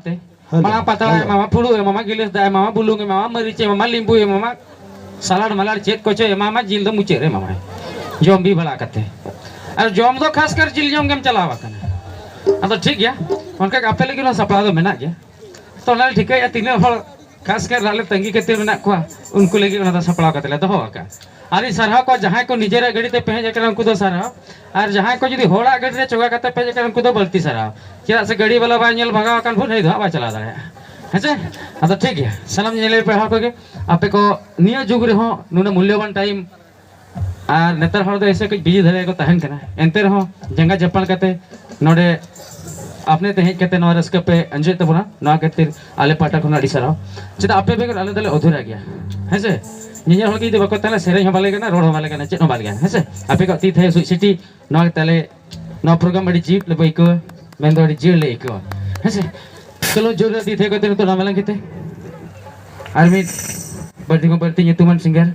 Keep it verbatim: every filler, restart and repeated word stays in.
ᱛᱮ᱾ ᱦᱮᱞᱳ᱾ ᱢᱟᱲᱟᱝ ᱯᱟᱛᱲᱟ ᱦᱮᱞᱳ᱾ ᱮᱢᱟᱢᱟ, ᱯᱷᱩᱲᱩᱜ ᱮᱢᱟᱢᱟ, ᱜᱤᱞᱟᱹᱥ ᱫᱟᱜ ᱮᱢᱟᱢᱟ, ᱵᱩᱞᱩᱝ ᱮᱢᱟᱢᱟ, ᱢᱟᱹᱨᱤᱪ ᱮᱢᱟᱢᱟ, ᱞᱤᱢᱵᱩ ᱮᱢᱟᱢᱟ, ᱥᱟᱞᱟᱰ ᱢᱟᱞᱟᱰ ᱪᱮᱫ ᱠᱚᱪᱚ ᱮᱢᱟᱢᱟ, ᱡᱤᱞ ᱫᱚ ᱢᱩᱪᱟᱹᱫ ᱨᱮ ᱮᱢᱟᱢᱟᱭ᱾ ᱡᱚᱢ ᱵᱤ ᱵᱟᱲᱟ ᱠᱟᱛᱮ᱾ ᱟᱨ ᱡᱚᱢ ᱫᱚ ᱠᱷᱟᱥ ᱠᱟᱨ ᱡᱤᱞ ᱡᱚᱢ ᱜᱮᱢ ᱪᱟᱞᱟᱣ ᱟᱠᱟᱱᱟ᱾ ᱟᱫᱚ ᱴᱷᱤᱠ ᱜᱮᱭᱟ, ᱚᱱᱠᱟ ᱜᱮ ᱟᱯᱮ ᱞᱟᱹᱜᱤᱫ ᱦᱚᱸ ᱥᱟᱯᱲᱟᱣ ᱫᱚ ᱢᱮᱱᱟᱜ ᱜᱮᱭᱟ᱾ ᱛᱚ ᱚᱱᱟ ᱞᱮ ᱴᱷᱤᱠᱟᱹᱭᱮᱫᱼᱟ ᱛᱤᱱᱟᱹᱜ ᱦᱚᱲ ᱠᱷᱟᱥ ᱠᱟᱨ ᱟᱞᱮ ᱛᱟᱺᱜᱤ ᱠᱟᱛᱮ ᱢᱮᱱᱟᱜ ᱠᱚᱣᱟ, ᱩᱱᱠᱩ ᱞᱟᱹᱜᱤᱫ ᱚᱱᱟ ᱫᱚ ᱥᱟᱯᱲᱟᱣ ᱠᱟᱛᱮ ᱞᱮ ᱫᱚᱦᱚ ᱟᱠᱟᱫᱼᱟ᱾ ᱟᱨ ᱤᱧ ᱥᱟᱨᱦᱟᱣ ᱠᱚᱣᱟ ᱡᱟᱦᱟᱸᱭ ᱠᱚ ᱱᱤᱡᱮᱨᱟᱜ ᱜᱟᱹᱰᱤ ᱛᱮ ᱯᱮ ᱦᱮᱡ ᱟᱠᱟᱱᱟ, ᱩᱱᱠᱩ ᱫᱚ ᱥᱟᱨᱦᱟᱣ᱾ ᱟᱨ ᱡᱟᱦᱟᱸᱭ ᱠᱚ ᱡᱩᱫᱤ ᱦᱚᱲᱟᱜ ᱜᱟᱹᱰᱤ ᱨᱮ ᱪᱚᱸᱜᱟ ᱠᱟᱛᱮ ᱯᱮ ᱦᱮᱡ ᱟᱠᱟᱱᱟ, ᱩᱱᱠᱩ ᱫᱚ ᱵᱟᱹᱲᱛᱤ ᱥᱟᱨᱦᱟᱣ᱾ ᱪᱮᱫᱟᱜ ᱥᱮ ᱜᱟᱹᱰᱤ ᱵᱟᱞᱟ ᱵᱟᱭ ᱧᱮᱞ ᱵᱷᱟᱜᱟᱣ ᱟᱠᱟᱱ ᱵᱷᱳᱨ ᱱᱩᱭ ᱫᱚ ᱦᱟᱸᱜ ᱵᱟᱭ ᱪᱟᱞᱟᱣ ᱫᱟᱲᱮᱭᱟᱜᱼᱟ᱾ ᱦᱮᱸ ᱥᱮ? ᱟᱫᱚ ᱴᱷᱤᱠ ᱜᱮᱭᱟ, ᱥᱟᱱᱟᱢ ᱧᱮᱧᱮᱞ ᱯᱟᱲᱦᱟᱣ ᱠᱚᱜᱮ, ᱟᱯᱮ ᱠᱚ ᱱᱤᱭᱟᱹ ᱡᱩᱜᱽ ᱨᱮᱦᱚᱸ ᱱᱩᱱᱟᱹᱜ ᱢᱩᱞᱞᱚᱵᱟᱱ ᱴᱟᱭᱤᱢ, ᱟᱨ ᱱᱮᱛᱟᱨ ᱦᱚᱲ ᱫᱚ ᱮᱭᱥᱮ ᱠᱟᱹᱡ ᱵᱤᱡᱤ ᱫᱷᱟᱨᱟ ᱜᱮᱠᱚ ᱛᱟᱦᱮᱱ ᱠᱟᱱᱟ, ᱮᱱᱛᱮ ᱨᱮᱦᱚᱸ ᱡᱟᱸᱜᱟ ᱡᱟᱯᱟᱞ ᱠᱟᱛᱮ ᱱᱚᱰᱮ ᱟᱯᱱᱮ ᱛᱮ ᱦᱮᱡ ᱠᱟᱛᱮ ᱱᱚᱣᱟ ᱨᱟᱹᱥᱠᱟᱹ ᱯᱮ ᱮᱱᱡᱚᱭ ᱛᱟᱵᱚᱱᱟ, ᱱᱚᱣᱟ ᱠᱷᱟᱹᱛᱤᱨ ᱟᱞᱮ ᱯᱟᱦᱴᱟ ᱠᱷᱚᱱ ᱟᱹᱰᱤ ᱥᱟᱨᱦᱟᱣ᱾ ᱪᱮᱫᱟᱜ ᱟᱯᱮ ᱵᱮᱜᱚᱨ ᱟᱞᱮ ᱫᱚᱞᱮ ᱚᱫᱷᱩᱨᱟ ᱜᱮᱭᱟ, ᱦᱮᱸ ᱥᱮ? ᱧᱮᱧᱮᱞ ᱦᱚᱲ ᱜᱮ ᱡᱩᱫᱤ ᱵᱟᱠᱚ ᱛᱟᱦᱮᱱᱟ, ᱥᱮᱨᱮᱧ ᱦᱚᱸ ᱵᱟᱞᱮ ᱜᱟᱱᱟ, ᱨᱚᱲ ᱦᱚᱸ ᱵᱟᱞᱮ ᱜᱟᱱᱟ, ᱪᱮᱫ ᱦᱚᱸ ᱵᱟᱞᱮ ᱜᱟᱱᱟ, ᱦᱮᱸ ᱥᱮ? ᱟᱯᱮ ᱠᱚᱣᱟᱜ ᱛᱤ ᱛᱷᱟᱭᱚ ᱥᱩᱡ ᱥᱤᱴᱤ, ᱱᱚᱣᱟ ᱜᱮ ᱛᱟᱞᱮ, ᱱᱚᱣᱟ ᱯᱨᱳᱜᱨᱟᱢ ᱟᱹᱰᱤ ᱡᱤᱵᱽ ᱞᱮ ᱟᱹᱭᱠᱟᱹᱣᱟ, ᱢᱮᱱᱫᱚ ᱟᱹᱰᱤ ᱡᱤᱭᱟᱹᱲ ᱞᱮ ᱟᱹᱭᱠᱟᱹᱣᱟ, ᱦᱮᱸ ᱥᱮ? ᱪᱚᱞᱚ ᱡᱳᱨ ᱨᱮ ᱛᱤ ᱛᱷᱟᱭᱚ ᱠᱟᱛᱮ ᱱᱤᱛᱚᱜ ᱱᱟᱢᱮᱞᱟᱝ ᱠᱟᱛᱮ ᱟᱨ ᱢᱤᱫ ᱵᱟᱹᱲᱛᱤ ᱠᱷᱚᱱ ᱵᱟᱹᱲᱛᱤ ᱧᱩᱛᱩᱢᱟᱱ ᱥᱤᱝᱜᱟᱨ